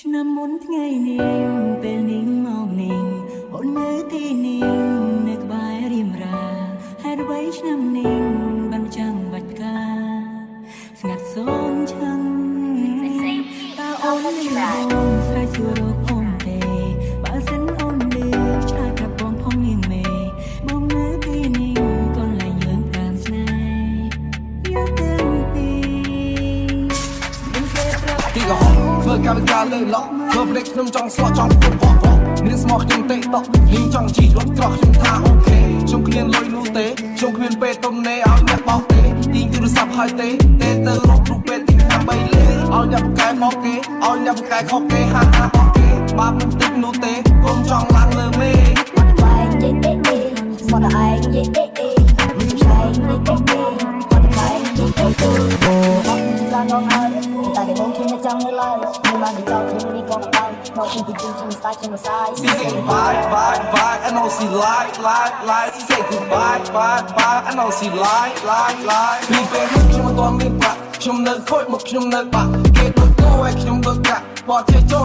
ឆ្នាំមុនថ្ងៃនេះពេលនេះមកនេះអូននៅទីនេះនៅក្បែររៀមរាហេតុអ្វីឆ្នាំនេះបានចាំបាច់ផ្កាស្ងាត់សូន្យឆឹងតើអូនលឺបងស្រែកសួររកអូនទេបើសិនអូនលឺឆ្លើយប្រាប់បងផងនាងមេបងនៅទីនេះកន្លែងយើងប្រានស្នេហ៍យើងទាំងពីរមានគេប្រាប់ ទីកុហកធ្វើកម្មវិការលើឡក់ធ្វើប្រេកខ្ញុំចង់ស្លក់ចង់ពុកបកបកនាងស្មោះខ្ញុំទេតក់នាងចង់ជីរត់ក្រោះខ្ញុំថាOK ខ្ញុំគ្មានលុយនោះទេខ្ញុំគ្មានពេលទំនេរឲ្យអ្នកបោកទេទីងទូរស័ព្ទហើយទេទេទៅរករូបពេលទីខាងបីលេឲ្យអ្នកពូកែមកគេឲ្យអ្នកពូកែខុសគេហាហាបោកគេបាបមិនតិចនោះទេកូនចង់ឡើងលើមេ បែងនិយាយអេអេស្មត់តែឯងនិយាយអេអេមានឆែងនិយាយអេអេអត់តែឯងនិយាយអេអេអូអត់ច្រើនដងហើយតែគេបងខ្ញុំចង់នៅឡើយខ្ញុំបានទៅចោលខ្ញុំនេះក៏មិនដែរមកពីទីខ្ញុំស្ដាយខ្ញុំសាយ She say bye bye bye, I know she lie lie lie. She say goodbye bye bye, I know she lie lie lie. ពីពេលនោះខ្ញុំមិនទាន់មានប្រាក់ខ្ញុំនៅខូចមកខ្ញុំនៅបាក់គេដូចគោឲ្យខ្ញុំដូចកាក់បត់ចេះចូល